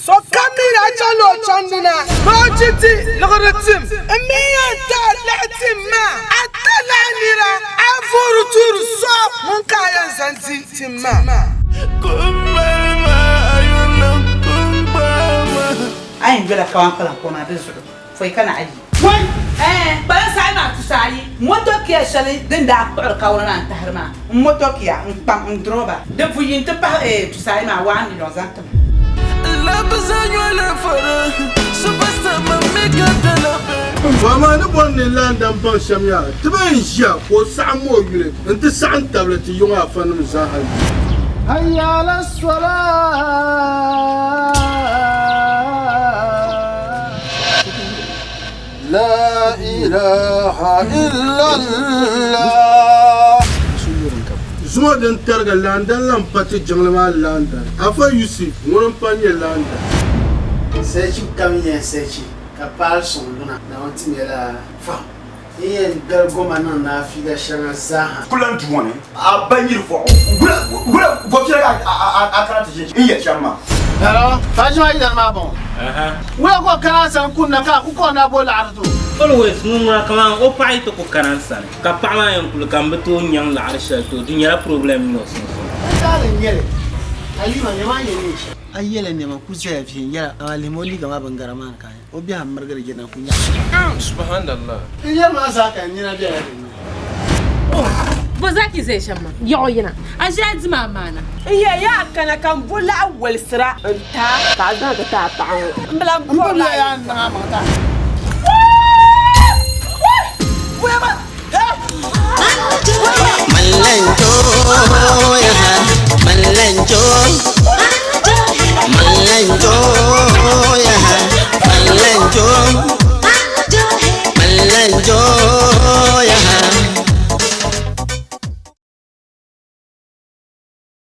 Sokam mi daa chaŋla o chandi na ni o ti di liɣiri tim. M mi yɛn ti a liɣi tim maa, a talahi nira, a vuhiri tuuri so ŋun ka a yɛn zaŋ di tim maa. A yɛn dola kawan kpalan koma di zuɣu pɔi ka na ayi. Wai! Ɛɛn, kpalan saha maa tusaayi. Motokia shɛli din daa kpuɣiri kawana maa n-tahiri maa, m motokia, n kpam, n durɔba, di buyi nti pahi ɛɛ tusaayi maa waan miliɔn zaŋ ti ma. Amaa ni bɔri ni laandan baŋ shɛm yaa, ti ba yɛn ʒiya ka o saɣim o yuli nti saɣim tabili ti yiŋ afanim zaaha yuli. Hayya ala solah. La ilaha illallah. Zuŋɔ din tarigi laandan la m-pa ti jiŋli maa laandan. Afa Yusuf ŋuni m-pa nyɛ laandan. Sechi kam yɛn sechi ka paali suŋ luna, Naawuni ti nyɛla fahim. N yɛn gali goma niŋ ni a fiila shɛŋa zaaha. Ku lan du ŋɔ ni a ba nyiri vɔɣu. Wula bɔpiɛla ka a kana ti ʒinʒi n yɛli shɛm maa? Hello, Faji maa yidana maa bɔŋɔ. Wula ka o kana a sani kunna ka a ku kɔhi ni a bo laɣiri ti o? Always ŋun ŋuna kaman o paɣa yi ti ku kana n sani ka paɣa maa yɛn kuli ka m bi tooi nyaŋ laɣiri shɛli ti o di nyɛla problem mini o sunsuuni. N taali n-nyɛ li, a yuma nɛma n-yɛn nyɛ shɛm. A yɛla nɛma ku zaya viɛnyɛla, amaa lihimi o liiga maa biŋgara maa ni ka a nya. O biɛhi m-mirigiri jina ku nyaɣisi ba. Subhanallah. N yɛri maa zaa ka n nina bela din ni. Bo zaa ki zaya shɛm maa, yaɣ o yina. A ʒiya dim a maana. N yɛn yaa kana ka m bo laɣ wolisira n-ti a, ka a zaŋ ti ti a paɣa ŋɔ. M bi lan M bɔri bi laɣ yaa n-niŋ a maŋ taai.